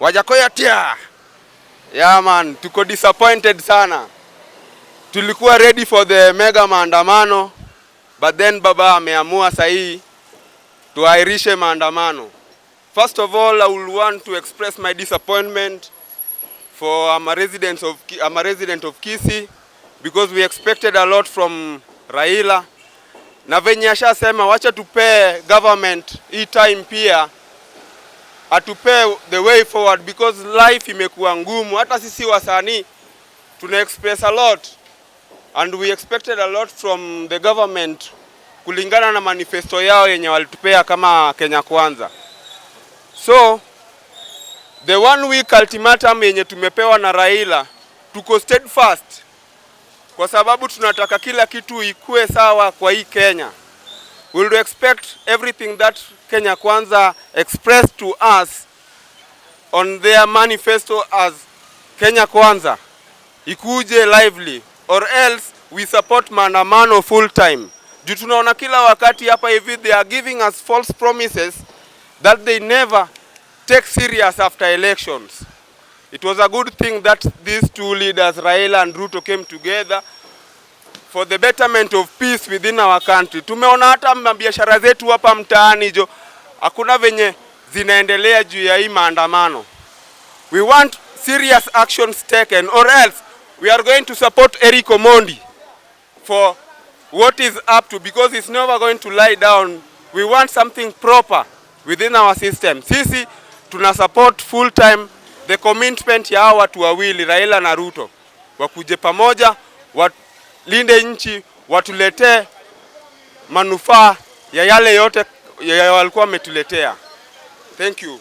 Wajackoyah tia. Yeah man, tuko disappointed sana. Tulikuwa ready for the mega maandamano, but then baba ameamua sahii tuahirishe maandamano. First of all, I will want to express my disappointment for I'm a resident of Kisii because we expected a lot from Raila, na venye ashasema wacha tupee government hii time pia atupee the way forward because life imekuwa ngumu. Hata sisi wasanii tuna express a lot and we expected a lot from the government kulingana na manifesto yao yenye walitupea kama Kenya Kwanza. So the one week ultimatum yenye tumepewa na Raila, tuko steadfast kwa sababu tunataka kila kitu ikue sawa kwa hii Kenya. We will expect everything that Kenya Kwanza expressed to us on their manifesto as Kenya Kwanza ikuje lively or else we support maandamano full time. Juu tunaona kila wakati hapa hivi they are giving us false promises that they never take serious after elections. It was a good thing that these two leaders, Raila and Ruto, came together for the betterment of peace within our country. Tumeona hata mabiashara zetu hapa mtaani jo, hakuna venye zinaendelea juu ya hii maandamano. We want serious actions taken or else we are going to support Eric Omondi for what is up to because he's never going to lie down. We want something proper within our system. Sisi tuna support full time the commitment ya hawa watu wawili, Raila na Ruto, wakuje pamoja, walinde nchi, watuletee manufaa ya yale yote ya walikuwa wametuletea. Thank you.